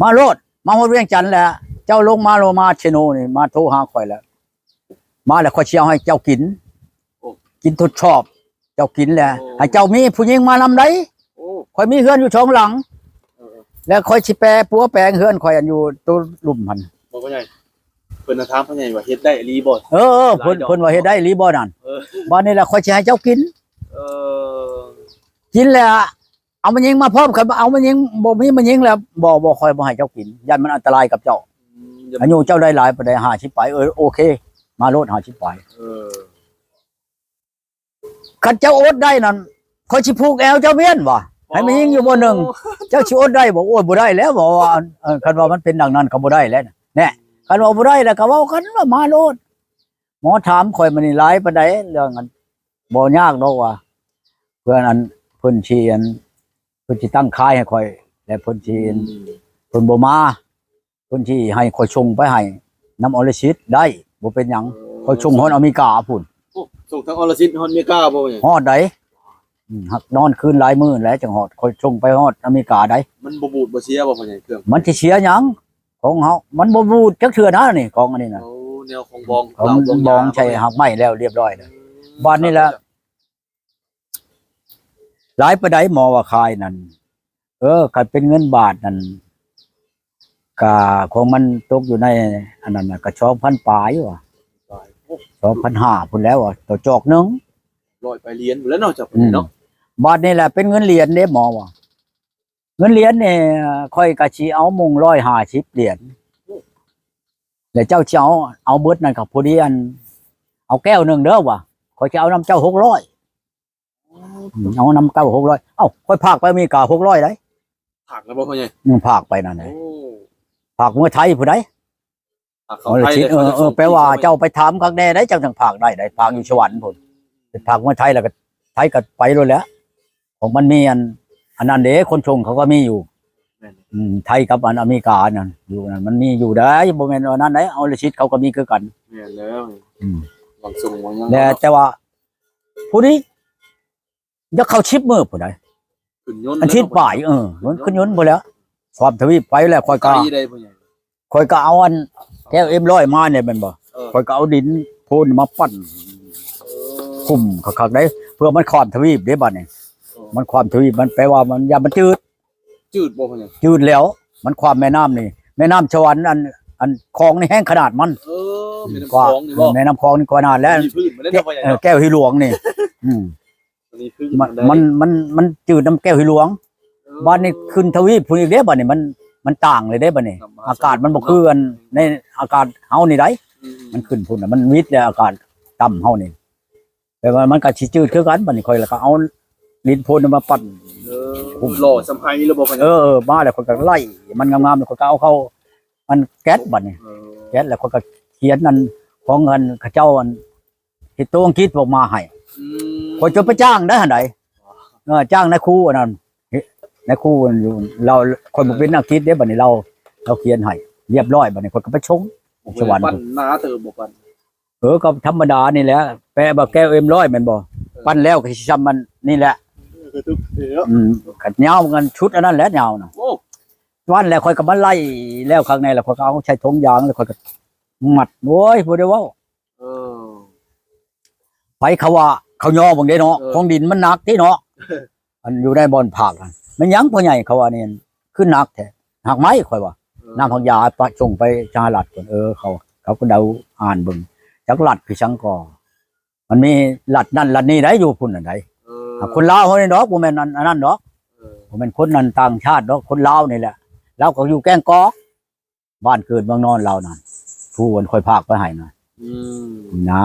ມາໂລດ ມາຮອດວຽງຈັນແລ້ວ ເຈົ້າລົງມາໂລມາເຊໂນນີ້ ມາໂທຫາຂ້ອຍແລ້ວ ມາແລ້ວຂ້ອຍຊິເອົາໃຫ້ເຈົ້າກິນ ໂອ້ ກິນທົດສອບ ເຈົ້າກິນແລ້ວ ໂອ້ ໃຫ້ເຈົ້າມີຜູ້ຍິງມານຳໃດ ໂອ້ ຂ້ອຍມີເຮືອນຢູ່ສອງຫຼັງ ເອີໆ ແລ້ວຂ້ອຍຊິແປປົວແປງເຮືອນຂ້ອຍອັນຢູ່ໂຕລຸ່ມຫັ້ນ ບໍ່ ພໍ່ໃຫຍ່ ເພິ່ນນະຖາມພໍ່ໃຫຍ່ວ່າເຮັດໄດ້ອີ່ຫຼີບໍ່? ເອີໆ ເພິ່ນ ຫຼາຍດອກ ເພິ່ນວ່າເຮັດໄດ້ອີ່ຫຼີບໍ່ນັ້ນ? ເອີ ບາດນີ້ລະຂ້ອຍຊິໃຫ້ເຈົ້າກິນ ເອີ ກິນແລ້ວ ເອົາມາຍິງມາພ້ອມ ຄັນວ່າເອົາມາຍິງ ບໍ່ມີມາຍິງແລ້ວ ບໍ່ ບໍ່ ຂ້ອຍບໍ່ໃຫ້ເຈົ້າກິນ ຢ້ານມັນອັນຕະລາຍກັບເຈົ້າ ອືມ ອາຍຸເຈົ້າໄດ້ຫຼາຍປານໃດ? ຫ້າສິບປາຍ ເອີ ໂອເຄ ມາໂລດ ຫ້າສິບປາຍ ເອີ ຄັນເຈົ້າອົດໄດ້ນັ້ນ ຂ້ອຍຊິຜູກແອວເຈົ້າມ້ຽນວ່າ ໃຫ້ມາຍິງຢູ່ບ່ອນໜຶ່ງ ໂອ້ ເຈົ້າຊິອົດໄດ້ບໍ່? ໂອ້ຍ ບໍ່ໄດ້ແລ້ວ ເວົ້າວ່າ ເອີ ຄັນວ່າມັນເປັນດັ່ງນັ້ນກໍບໍ່ໄດ້ແລ້ວ ແນ່ ຄັນວ່າບໍ່ໄດ້ແລ້ວກໍເວົ້າກັນວ່າມາໂລດ ໝໍຖາມຂ້ອຍມານີ້ຫຼາຍປານໃດ ເລື່ອງອັນ ບໍ່ຍາກດອກວ່າ ເພື່ອອັນ ເພິ່ນຊິອັນ ເພິ່ນຊິຕັ້ງຄ້າຍໃຫ້ຂ້ອຍ ແລະ ເພິ່ນຊິ ອືມ ເພິ່ນບໍ່ມາ ເພິ່ນຊິໃຫ້ຂ້ອຍສົ່ງໄປໃຫ້ນຳອໍລະສິດໄດ້ ບໍ່ເປັນຫຍັງ ເອີ ຂ້ອຍສົ່ງຮອດອາເມລິກາພຸ້ນ ໂອ້ ສົ່ງທາງອໍລະສິດຮອດອາເມລິກາບໍ່? ຮອດໃດ ອືມ ຫາກນອນຄືນຫຼາຍມື້ແລ້ວຈັ່ງຮອດ ຂ້ອຍສົ່ງໄປຮອດອາເມລິກາໃດ ມັນບໍ່ບູດບໍ່ເສຍບໍ່ ພໍ່ໃຫຍ່ ເຄື່ອງ? ມັນຊິເສຍຫຍັງ? ຂອງເຮົາມັນບໍ່ບູດຈັກເທື່ອນະນີ້ ຂອງອັນນີ້ນະ ໂອ້ ແນວຂອງບອງ ເຂົາບອງໃສ່ຫາກໄມ້ແລ້ວລຽບຮ້ອຍແລ້ວ ອືມ ບາດນີ້ລະ ຫຼາຍປານໃດ ໝໍວ່າຂາຍນັ້ນ ເອີ ຄັນເປັນເງິນບາດນັ້ນ ກະຂອງມັນຕົກຢູ່ໃນອັນນັ້ນນະ ກະສອງພັນປາຍວ່າ ສອງພັນຫ້າພຸ້ນແລ້ວວ່າ ຕໍ່ຈອກໜຶ່ງ ຮ້ອຍປາຍຫຼຽນພຸ້ນແຫຼະເນາະ ເຈົ້າ ອືມ ເນາະ ບາດນີ້ແຫຼະ ເປັນເງິນຫຼຽນເດ້ ໝໍວ່າ ເງິນຫຼຽນນີ້ ຂ້ອຍກະຊິເອົາມຸງຮ້ອຍຫ້າສິບຫຼຽນ ແລ້ວເຈົ້າຊິເອົາ ເອົາເບິດນັ້ນກໍພໍດີ ອັນ ເອົາແກ້ວໜຶ່ງເດີວ່າ ຂ້ອຍຊິເອົານຳເຈົ້າຫົກຮ້ອຍ ອືມ ເອົານຳເຈົ້າຫົກຮ້ອຍ ເອົ້າ ຂ້ອຍຝາກໄປອາເມລິກາຫົກຮ້ອຍໃດ໋ ຝາກແລ້ວບໍ່ ພໍ່ໃຫຍ່? ຍັງຝາກໄປນັ້ນແຫຼະ ໂອ້ ຝາກເມືອໄທພຸ້ນໃດ໋ ຝາກເຂົ້າໄທ ອໍລະສິດ ເອີ ເອີ ແປວ່າເຈົ້າໄປຖາມຄັກແນ່ໃດ໋ ເຈົ້າຈັ່ງຝາກໄດ້ໃດ໋ ຝາກຢູ່ສະຫວັນພຸ້ນ ໄປຝາກເມືອໄທແລ້ວກໍໄທກໍໄປໂລດແຫຼະ ຂອງມັນມີອັນ ອັນນັ້ນເດ້ ຂົນສົ່ງເຂົາກໍມີຢູ່ ແມ່ນ ອືມ ໄທກັບອັນອາເມລິການັ້ນ ຢູ່ນັ້ນມັນມີຢູ່ໃດ໋ ບໍ່ແມ່ນວ່ານັ້ນໃດ໋ ອໍລະສິດເຂົາກໍມີຄືກັນ ແມ່ນແລ້ວ ອືມ ຫວັງສົ່ງຫວັງຫຍັງ ແຕ່ ເນາະ ແຕ່ວ່າຜູ້ນີ້ ຢາກເຂົ້າສິບມື້ພຸ້ນໃດ໋ ຂຶ້ນຍົນ ອາທິດປາຍ ເອີ ມັນຂຶ້ນຍົນພຸ້ນແຫຼະ ຂ້າມທະວີບໄປແລ້ວ ຂ້ອຍກໍ ໄກໃດ໋ ຂ້ອຍກໍເອົາອັນແກ້ວເອັມຮ້ອຍມານີ້ແມ່ນບໍ່ ເອີ ຂ້ອຍກໍເອົາດິນໂພນມາປັ້ນ ເອີ ຄຸມຄັກໆໄດ໋ ເພື່ອມັນຂ້າມທະວີບເດ້ບາດນີ້ ເອີ ມັນຂ້າມທະວີບ ມັນແປວ່າມັນ ຢ້ານມັນຈືດ ຈືດບໍ່ ພໍ່ໃຫຍ່? ຈືດແລ້ວ ມັນຂ້າມແມ່ນ້ຳນີ້ ແມ່ນ້ຳສະຫວັນ ອັນ ອັນຂອງນີ້ແຮງຂະໜາດມັນ ເອີ ແມ່ນ້ຳຂອງນີ້ບໍ່? ແມ່ນ້ຳຂອງນີ້ຂະໜາດແລ້ວ ມັນມີພື້ນມາແລ້ວ ເອີ ແກ້ວຮີຫຼວງນີ້ ອືມ ມັນ ມັນ ມັນ ມັນຈືດນຳແກ້ວຮີຫຼວງ ເອີ ບາດນີ້ຂຶ້ນທະວີບພຸ້ນອີກເດ້ ບາດນີ້ມັນ ມັນຕ່າງເລີຍເດ້ ບາດນີ້ ອາກາດມັນບໍ່ຄືອັນໃນອາກາດເຮົານີ້ໃດ໋ ອືມ ມັນຂຶ້ນພຸ້ນນະ ມັນວິດແລ້ວ ອາກາດຕ່ຳເຮົານີ້ ແປວ່າມັນກໍຊິຈືດຄືກັນ ບາດນີ້ຂ້ອຍລະກໍເອົາດິນໂພນມາປັ້ນ ເອີ ຫຸ້ມ ຫຼໍ່ສຳໄພແລ້ວບໍ່? ເອີ ເອີ ມາແລ້ວຂ້ອຍກໍໄລ່ມັນງາມໆ ແລ້ວຂ້ອຍກໍເອົາເຂົ້າອັນແກັດ ບາດນີ້ ເອີ ແກັດ ແລ້ວຂ້ອຍກໍຂຽນອັນຂອງອັນເຂົາເຈົ້າອັນ ເຮັດໂຕອັງກິດອອກມາໃຫ້ ອືມ ຂ້ອຍຈະໄປຈ້າງໄດ້ຫັ້ນໃດ ເອີ ຈ້າງນາຍຄູອັນນັ້ນ ເຮັດ ນາຍຄູຢູ່ ລາວ ຂ້ອຍບໍ່ເປັນອັງກິດເດ້ ບາດນີ້ລາວ ລາວຂຽນໃຫ້ລຽບຮ້ອຍ ບາດນີ້ຂ້ອຍກໍໄປສົ່ງ ໂອ້ໂຫ ສະຫວັນ ປັ້ນໜາເຕີບບໍ່? ປັ້ນ ເອີ ກໍທຳມະດານີ້ແຫຼະ ແປະວ່າແກ້ວເອັມຮ້ອຍແມ່ນບໍ່? ເອີ ປັ້ນແລ້ວກໍຊິຊ່ຳມັນນີ້ແຫຼະ ເອີ ກໍຖືກເດເນາະ ອືມ ກໍຍາວ ມັນຊຸດອັນນັ້ນແຫຼະຍາວນະ ໂອ້ ວັນແລ້ວຂ້ອຍກໍມາໄລ່ແລ້ວຂ້າງໃນ ແລ້ວຂ້ອຍກໍເອົາໃສ່ຖົງຢາງ ແລ້ວຂ້ອຍກໍມັດ ໂອ້ຍ ບໍ່ໄດ້ເວົ້າ ເອີ ໄປເຂົາວ່າເຂົາຍໍເບິ່ງເດ້ເນາະ ເອີ ຂອງດິນມັນໜັກຕິເນາະ ອັນຢູ່ໃນບ່ອນພາກນັ້ນ ແມ່ນຫຍັງພໍ່ໃຫຍ່ ເຂົາວ່ານີ້ຄືໜັກແທ້ ຫາກໄມ້ຂ້ອຍວ່າ ເອີ ນຳຫາກຢາໄປສົ່ງໄປສະຫະລັດພຸ້ນ ເອີ ເຂົາ ເຂົາກໍເດົາອ່ານເບິ່ງ ຈັກລັດຄືຫຍັງກໍ ມັນມີລັດນັ້ນລັດນີ້ໃດ໋ ຢູ່ພຸ້ນນັ້ນໃດ໋ ເອີ ຄົນລາວເຮົານີ້ດອກ ບໍ່ແມ່ນອັນ ອັນນັ້ນດອກ ເອີ ບໍ່ແມ່ນຄົນນັ້ນຕ່າງຊາດດອກ ຄົນລາວນີ້ແຫຼະ ລາວກໍຢູ່ແກ້ງກອກ ບ້ານເກີດເມືອງນອນລາວນັ້ນ ຜູ້ອັນຂ້ອຍພາກໄປໃຫ້ນະ ອືມ ນະ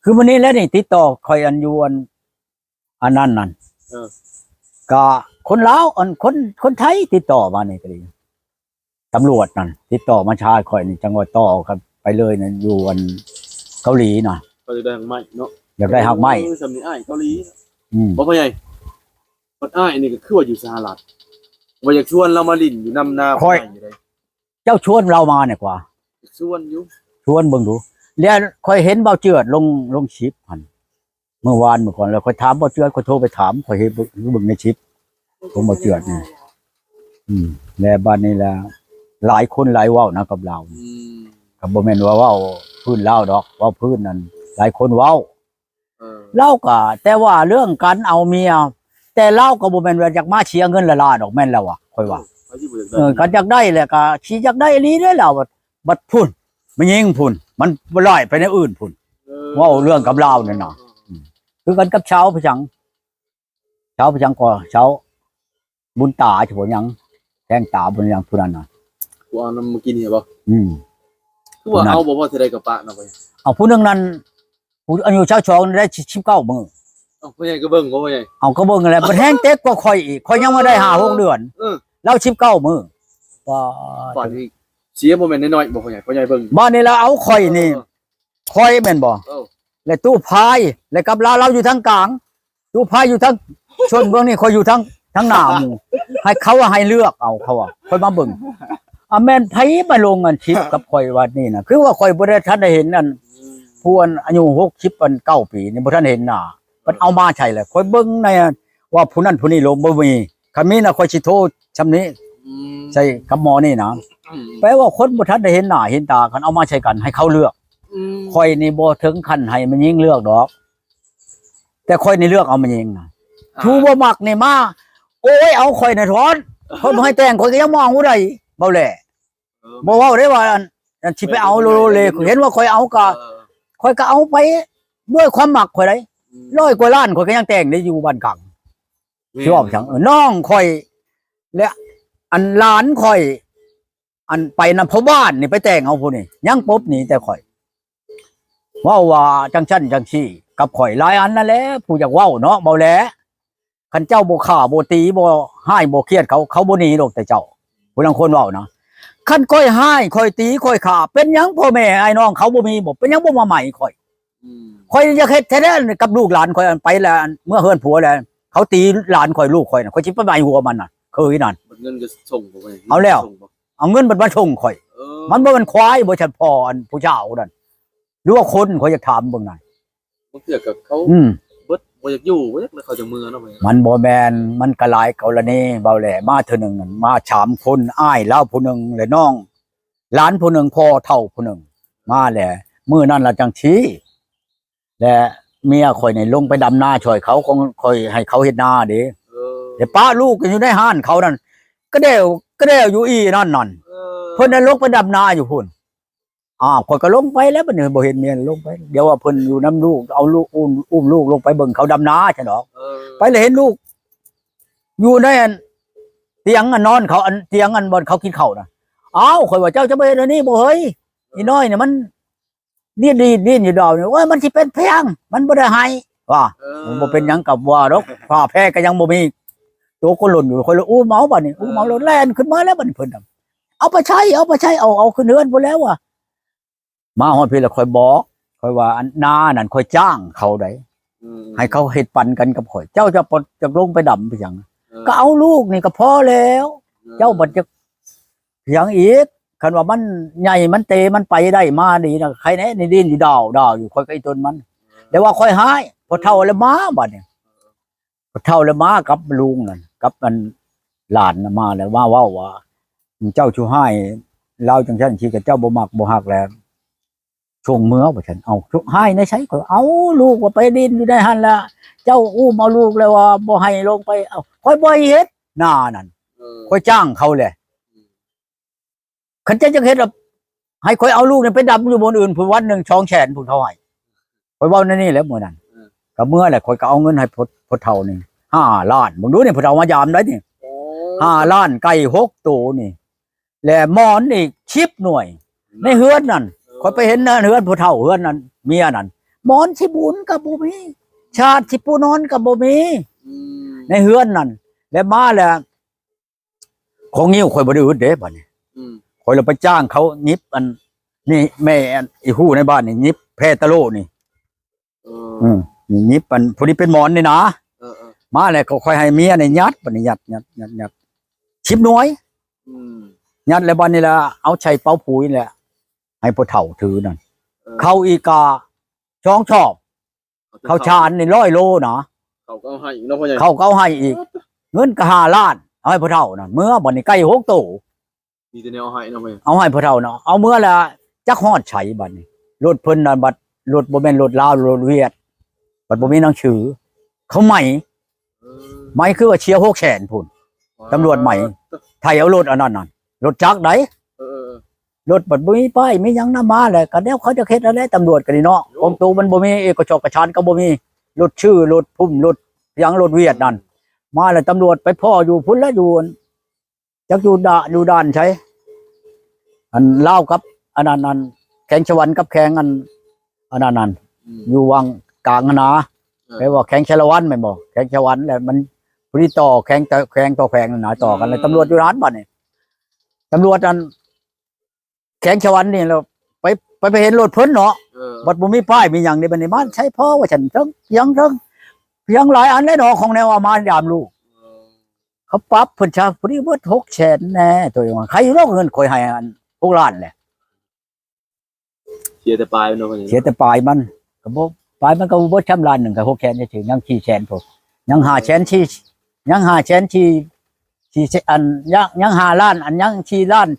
ຄືມື້ນີ້ແຫຼະນີ້ ຕິດຕໍ່ຂ້ອຍອັນຢູ່ອັນ ອັນນັ້ນນັ້ນ ເອີ ກະຄົນລາວ ອັນຄົນ ຄົນໄທຕິດຕໍ່ມານີ້ກໍດີ ຕຳຫຼວດນັ້ນຕິດຕໍ່ມາຫາຂ້ອຍນີ້ ຈັ່ງວ່າຕໍ່ກັນໄປເລີຍນັ້ນ ຢູ່ອັນເກົາຫຼີນະ ກໍຢາກໄດ້ຮາກໄມ້ເນາະ ຢາກໄດ້ຮາກໄມ້ ເອີ ຊ່ຳນີ້ອ້າຍເກົາຫຼີ ອືມ ບໍ່ ພໍ່ໃຫຍ່ ບັດອ້າຍນີ້ກໍຄືວ່າຢູ່ສະຫະລັດ ວ່າຢາກຊວນລາວມາຫຼິ້ນຢູ່ນຳນາ ຂ້ອຍ ເຈົ້າຊວນລາວມາແດ່ກວ່າ ຊວນຢູ່ ຊວນເບິ່ງດູ ແລ້ວຂ້ອຍເຫັນເບົາເຈືອດລົງ ລົງຄລິບຫັ້ນ ເມື່ອວານເມື່ອກ່ອນ ແລ້ວຂ້ອຍຖາມເບົາເຈືອດ ຂ້ອຍໂທໄປຖາມ ຂ້ອຍເຫັນເບິ່ງໃນຄລິບຂອງເບົາເຈືອດນີ້ ອືມ ແລ້ວບາດນີ້ລະ ຫຼາຍຄົນຫຼາຍເວົ້ານະກັບລາວ ອືມ ກໍບໍ່ແມ່ນວ່າເວົ້າພື້ນລາວດອກ ເວົ້າພື້ນນັ້ນຫຼາຍຄົນເວົ້າ ເອີ ລາວກໍ ແຕ່ວ່າເລື່ອງການເອົາເມຍ ແຕ່ລາວກໍບໍ່ແມ່ນວ່າຢາກມາເສຍເງິນຫຼາຍໆດອກ ແມ່ນແລ້ວວ່າ ຂ້ອຍວ່າ ເອີ ໃຜຊິບໍ່ຢາກໄດ້ ເອີ ຄັນຢາກໄດ້ແຫຼະ ກໍຊິຢາກໄດ້ອີ່ຫຼີເດ້ລາວ ບັດພຸ້ນ ແມ່ຍິງພຸ້ນ ມັນຫຼາຍໄປແນວອື່ນພຸ້ນ ເອີ ເວົ້າເລື່ອງກັບລາວນັ້ນນະ ອືມ ຄືກັນກັບຊາວພະສັງ ຊາວພະສັງກໍຊາວ ບຸນຕາ ສະເພາະຫຍັງ ແທງຕາ ບຸນຫຍັງ ຜູ້ນັ້ນນະ ຜູ້ເອົານຳມື້ກີ້ນີ້ບໍ? ອືມ ຜູ້ນັ້ນ ຄືວ່າເອົາບໍ່ພໍເທົ່າໃດກໍປະນະ ເອົາຜູ້ໜຶ່ງນັ້ນ ຜູ້ອາຍຸຊາວສອງໄດ້ສິບເກົ້າມື້ ເອົ້າ ພໍ່ໃຫຍ່ກໍເບິ່ງບໍ່ ພໍ່ໃຫຍ່ ເອົາ ກໍເບິ່ງຫັ້ນແຫຼະ ບັດແຮງເຕັກກວ່າຂ້ອຍອີກ ຂ້ອຍຍັງບໍ່ໄດ້ຫ້າຫົກເດືອນ ເອີ ລາວສິບເກົ້າມື້ ປາດ ປານນີ້ເສຍບໍ່ແມ່ນນ້ອຍໆບໍ່ ພໍ່ໃຫຍ່ ພໍ່ໃຫຍ່ເບິ່ງ ບາດນີ້ລະເອົາຂ້ອຍນີ້ ເອີ ຂ້ອຍແມ່ນບໍ່ ເອີ ແລະຕູ້ພາຍ ແລະກັບລາວ ລາວຢູ່ທາງກາງ ຕູ້ພາຍຢູ່ທາງຊົນເບື້ອງນີ້ ຂ້ອຍຢູ່ທາງ ທາງໜ້າໝູ່ ໃຫ້ເຂົາວ່າໃຫ້ເລືອກເອົາ ເຂົາວ່າ ຂ້ອຍມາເບິ່ງ ອາ ແມ່ນໃຜມາລົງອັນຄລິບກັບຂ້ອຍວັດນີ້ນະ ຄືວ່າຂ້ອຍບໍ່ໄດ້ທັນໄດ້ເຫັນອັນ ອືມ ຜູ້ອັນອາຍຸຫົກສິບອັນເກົ້າປີນີ້ ບໍ່ທັນເຫັນໜ້າ ເພິ່ນເອົາມາໃສ່ແລ້ວ ຂ້ອຍເບິ່ງໃນວ່າຜູ້ນັ້ນຜູ້ນີ້ລົງ ບໍ່ມີ ຄັນມີນະ ຂ້ອຍຊິໂທຊ່ຳນີ້ ອືມ ໃສ່ກັບໝໍນີ້ນະ ອືມ ແປວ່າຄົນບໍ່ທັນໄດ້ເຫັນໜ້າເຫັນຕາກັນ ເອົາມາໃສ່ກັນໃຫ້ເຂົາເລືອກ ອືມ ຂ້ອຍນີ້ບໍ່ເຖິງຂັ້ນໃຫ້ແມ່ຍິງເລືອກດອກ ແຕ່ຂ້ອຍນີ້ເລືອກເອົາແມ່ຍິງນະ ອ່າ ຜູ້ບໍ່ມັກນີ້ມາ ໂອ້ຍ ເອົາຂ້ອຍນະຖອນ ເພິ່ນບໍ່ໃຫ້ແຕ່ງ ຂ້ອຍກໍຍັງບໍ່ເອົາໃດ ເວົ້າແຫຼະ ເອີ ບໍ່ເວົ້າໄດ້ວ່າ ອັນ ອັນຊິໄປເອົາໂລເລ ເຫັນວ່າຂ້ອຍເອົາກໍ ເອີ ຂ້ອຍກໍເອົາໄປດ້ວຍຄວາມມັກຂ້ອຍໃດ ອືມ ຮ້ອຍກວ່າລ້ານ ຂ້ອຍກໍຍັງແຕ່ງໄດ້ຢູ່ບ້ານກາງ ແມ່ນ ຊິເວົ້າຫຍັງ ເອີ ນ້ອງຂ້ອຍ ແລະ ອັນຫຼານຂ້ອຍ ອັນໄປນຳພໍ່ບ້ານນີ້ ໄປແຕ່ງເອົາຜູ້ນີ້ ຍັງປົບໜີແຕ່ຂ້ອຍ ເວົ້າວ່າຈັ່ງຊັ້ນຈັ່ງຊີ້ກັບຂ້ອຍ ຫຼາຍອັນນັ້ນແຫຼະ ຜູ້ຢາກເວົ້າເນາະ ເວົ້າແຫຼະ ຄັນເຈົ້າບໍ່ຂ້າບໍ່ຕີ ບໍ່ຮ້າຍບໍ່ຄຽດເຂົາ ເຂົາບໍ່ໜີດອກແຕ່ເຈົ້າ ຜູ້ລາງຄົນເວົ້ານະ ຄັນຂ້ອຍຮ້າຍ ຂ້ອຍຕີ ຂ້ອຍຂ້າ ເປັນຫຍັງພໍ່ແມ່ອ້າຍນ້ອງເຂົາບໍ່ມີບໍ? ເປັນຫຍັງບໍ່ມາໃໝ່ຂ້ອຍ? ອືມ ຂ້ອຍຢາກເຮັດແທ້ໆ ກັບລູກຫຼານຂ້ອຍ ອັນໄປແລ້ວ ອັນເມືອເຮືອນຜົວແລ້ວ ເຂົາຕີຫຼານຂ້ອຍ ລູກຂ້ອຍນະ ຂ້ອຍຊິໄປໃໝ່ຫົວມັນນະ ເຄີຍນັ້ນ ບັດເງິນກໍສົ່ງບໍ່ໄປ ເອົາແລ້ວ ສົ່ງບໍ່? ເອົາເງິນບັດມາສົ່ງຂ້ອຍ ເອີ ມັນບໍ່ແມ່ນຄວາຍບໍ່? ຊັ້ນພໍ່ອັນຜູ້ຊາວນັ້ນ ຫຼືວ່າຄົນ ຂ້ອຍຢາກຖາມເບິ່ງນັ້ນ ບາງເທື່ອກໍເຂົາ ອືມ ເບິດ ບໍ່ຢາກຢູ່ ບໍ່ຢາກ ແລ້ວເຂົາຈັ່ງເມືອເນາະ ມັນບໍ່ແມ່ນ ມັນກໍຫຼາຍກໍລະນີ ເວົ້າແຫຼະ ມາເທື່ອໜຶ່ງນັ້ນ ມາສາມຄົນ ອ້າຍລາວຜູ້ໜຶ່ງ ແລະ ນ້ອງຫຼານຜູ້ໜຶ່ງ ພໍ່ເຖົ້າຜູ້ໜຶ່ງ ມາແຫຼະ ມື້ນັ້ນລະຈັ່ງຊີ້ ແລະເມຍຂ້ອຍນີ້ລົງໄປດຳນາຊ່ອຍເຂົາ ຂອງຂ້ອຍໃຫ້ເຂົາເຮັດນາເດ້ ເອີ ແລະປະລູກຢູ່ໃນຮ້ານເຂົານັ້ນ ກະແດວ ກະແດວຢູ່ອີ່ນັ້ນນັ້ນ ເອີ ເພິ່ນນັ້ນລົງໄປດຳນາຢູ່ພຸ້ນ ອ້າວ ຂ້ອຍກໍລົງໄປແລ້ວ ບັດນີ້ບໍ່ເຫັນເມຍ ລົງໄປ ດຽວວ່າເພິ່ນຢູ່ນຳລູກ ເອົາລູກ ອຸ້ມ ອຸ້ມລູກລົງໄປເບິ່ງເຂົາດຳນາຊັ້ນດອກ ເອີ ໄປແລ້ວເຫັນລູກຢູ່ໃນອັນຕຽງອັນນອນເຂົາ ອັນຕຽງອັນບ່ອນເຂົາກິນເຂົ້ານະ ອ້າວ ຂ້ອຍວ່າ ເຈົ້າຈະມາເຮັດອັນນີ້ບໍ່ເຮີ້ຍ ອີນ້ອຍນີ້ມັນ ນີ້ດີດດີ້ຢູ່ດອກນີ້ ໂອ້ຍ ມັນຊິເປັນພຽງ ມັນບໍ່ໄດ້ໃຫ້ວ່າ ເອີ ມັນບໍ່ເປັນຫຍັງກັບວ່າດອກ ຜ້າແພກໍຍັງບໍ່ມີ ໂຕກໍຫຼົ່ນຢູ່ ຂ້ອຍເລີຍອຸ້ມເອົາບັດນີ້ ອຸ້ມເອົາ ເອີ ແລ້ວແລ່ນຂຶ້ນມາແລ້ວບັດນີ້ ເພິ່ນນະ ເອົາໄປໃຊ້ ເອົາໄປໃຊ້ ເອົາ ເອົາຂຶ້ນເຮືອນພຸ້ນແລ້ວວ່າ ມາຮອດພີ້ແລ້ວຂ້ອຍບອກ ຂ້ອຍວ່າ ອັນນານັ້ນຂ້ອຍຈ້າງເຂົາໃດ ອືມ ໃຫ້ເຂົາເຮັດປັນກັນກັບຂ້ອຍ ເຈົ້າຈະ ຈະລົງໄປດຳໄປຫຍັງ ເອີ ກໍເອົາລູກນີ້ກໍພໍແລ້ວ ເອີ ເຈົ້າບັດຈະ ຫຍັງອີກ ຄັນວ່າມັນໃຫຍ່ ມັນເຕ ມັນໄປໄດ້ມາດີນະ ໃຄແດ່ ນີ້ດີ້ນຢູ່ດາວໆຢູ່ ຂ້ອຍກໍອີຕົນມັນ ແຕ່ວ່າຂ້ອຍຮ້າຍ ພໍເຖົ້າແລ້ວມາບັດນີ້ ພໍເຖົ້າແລ້ວມາກັບລຸງນັ້ນ ກັບອັນຫຼານນະ ມາແລ້ວມາເວົ້າວ່າ ເຈົ້າຊູຮ້າຍລາວຈັ່ງຊັ້ນຊີ້ ເຈົ້າບໍ່ມັກບໍ່ຮັກແລ້ວ ສົ່ງເມືອວ່າຊັ້ນ ເອົ້າ ຮ້າຍໃນໃສ ຂ້ອຍ ເອົ້າ ລູກວ່າໄປດິນຢູ່ໃນຫັ້ນລະ ເຈົ້າອຸ້ມເອົາລູກແລ້ວວ່າບໍ່ໃຫ້ລົງໄປ ເອົ້າ ຂ້ອຍບໍ່ໃຫ້ເຮັດນານັ້ນ ເອີ ຂ້ອຍຈ້າງເຂົາແຫຼະ ອືມ ຄັນເຈົ້າຢາກເຮັດ ໃຫ້ຂ້ອຍເອົາລູກນີ້ໄປດຳຢູ່ບ່ອນອື່ນພຸ້ນ ວັນໜຶ່ງສອງແສນພຸ້ນເຂົາໃຫ້ ຂ້ອຍເວົ້າແນວນີ້ແຫຼະມື້ນັ້ນ ເອີ ກໍເມືອແຫຼະ ຂ້ອຍກໍເອົາເງິນໃຫ້ພໍ່ ພໍ່ເຖົ້ານີ້ຫ້າລ້ານ ເບິ່ງດູນີ້ ຜູ້ເຖົ້າມາຢາມໄດ໋ນີ້ ໂອ້ ຫ້າລ້ານ ໄກ່ຫົກໂຕນີ້ ແລະໝອນອີກສິບໜ່ວຍ ອືມ ໃນເຮືອນນັ້ນ ເອີ ຂ້ອຍໄປເຫັນເຮືອນ ເຮືອນຜູ້ເຖົ້າ ເຮືອນນັ້ນ ເມຍນັ້ນ ໝອນຊິໝູນກໍບໍ່ມີ ຊາດຊິປູນອນກໍບໍ່ມີ ອືມ ໃນເຮືອນນັ້ນ ແລະມາແລ້ວ ຂອງງິ້ວຂ້ອຍບໍ່ໄດ້ອຶດເດ້ບັດນີ້ ອືມ ຂ້ອຍລະໄປຈ້າງເຂົາຫຍິບອັນນີ້ ແມ່ອັນອີ່ຮູ້ໃນບ້ານນີ້ ຫຍິບແພຕະໂລນີ້ ເອີ ອືມ ນີ້ຫຍິບອັນຜູ້ນີ້ເປັນໝອນນີ້ນາ ເອີໆ ມາແລ້ວກໍຂ້ອຍໃຫ້ເມຍນີ້ຍັດ ບັດນີ້ຍັດ ຍັດ ຍັດ ຍັດ ສິບໜ່ວຍ ອືມ ຍັດແລ້ວບັດນີ້ລະເອົາໃສ່ເປົາປຸ໋ຍແຫຼະ ໃຫ້ຜູ້ເຖົ້າຖືນັ້ນ ເອີ ເຂົ້າອີກກະສອງຊອບ ເຂົ້າ ເຂົ້າສານນີ້ຮ້ອຍໂລນະ ເຂົາກໍເອົາໃຫ້ອີກເນາະ ພໍ່ໃຫຍ່ ເຂົາກໍເອົາໃຫ້ອີກ ເງິນກໍຫ້າລ້ານ ເອົາໃຫ້ຜູ້ເຖົ້ານັ້ນ ເມືອບັດນີ້ໄກ່ຫົກໂຕ ມີແຕ່ແນວເອົາໃຫ້ເນາະ ເອົາໃຫ້ຜູ້ເຖົ້າເນາະ ເອົາເມືອລະ ຈັກຮອດໃສບັດນີ້ ລົດເພິ່ນນັ້ນບັດ ລົດບໍ່ແມ່ນລົດລາວ ລົດຫວຽດ ບັດບໍ່ມີໜັງສື ເຂົາໄໝ ເອີ ໄໝຄືວ່າເສຍຫົກແສນພຸ້ນ ຕຳຫຼວດໄໝ ເອີ ໄຖເອົາລົດອັນນັ້ນນັ້ນ ລົດຈັກໃດ ເອີ ເອີ ລົດບັດບໍ່ມີປ້າຍມີຫຍັງນຳມາແຫຼະ ກໍແນວເຂົາຈະເຮັດນັ້ນແຫຼະ ຕຳຫຼວດກໍດີເນາະ ໂອ້ ກອງໂຕມັນບໍ່ມີ ເອກະສອກກະສານກໍບໍ່ມີ ລົດຊື່ ລົດພຸ້ມ ລົດຫຍັງ ລົດຫວຽດນັ້ນ ມາແລ້ວຕຳຫຼວດໄປພໍ້ຢູ່ພຸ້ນລະ ຢູ່ອັນ ຈັກຢູ່ດ່າ ຢູ່ດ່ານໃສ ອັນລາວກັບອັນນັ້ນ ອັນແຂວງສະຫວັນກັບແຂວງອັນ ອັນນັ້ນນັ້ນ ອືມ ຢູ່ຫວ່າງກາງຫັ້ນນາ ເອີ ແປວ່າແຂວງສາລະວັນແມ່ນບໍ່ ແຂວງສະຫວັນ ແລ້ວມັນຜູ້ນີ້ຕໍ່ແຂວງ ແຂວງຕໍ່ແຂວງຫັ້ນນາ ຕໍ່ກັນ ເອີ ແລ້ວຕຳຫຼວດຢູ່ຫັ້ນບັດນີ້ ຕຳຫຼວດອັນ ແຂວງສະຫວັນນີ້ແລ້ວ ໄປ ໄປ ໄປເຫັນລົດເພິ່ນເນາະ ເອີ ບັດບໍ່ມີປ້າຍມີຫຍັງເດ້ ບັດນີ້ມາໃຊ້ພໍວ່າຊັ້ນ ເຖິງຫຍັງເຖິງຫຍັງຫຼາຍອັນແຫຼະເນາະ ຂອງແນວເອົາມາຍາມລູກ ເອີ ເຂົາປັບເພິ່ນຊະ ຜູ້ນີ້ເບິດຫົກແສນແນ່ ໂຕເອງວ່າ ໃຄຢູ່ດອກເງິນຂ້ອຍໃຫ້ອັນຫົກລ້ານແຫຼະ ເສຍແຕ່ປາຍມັນເນາະ ເສຍແຕ່ປາຍມັນ ກໍບໍ່ ປາຍມັນກໍບໍ່ເບິດຊ້ຳລ້ານໜຶ່ງ ກໍຫົກແສນຊື່ໆ ຍັງສີ່ແສນພຸ້ນ ຍັງຫ້າແສນສີ່ ຍັງຫ້າແສນສີ່ ສີ່ແສນ ອັນ ຍັງ ຍັງຫ້າລ້ານ ອັນ ຍັງສີ່ລ້ານ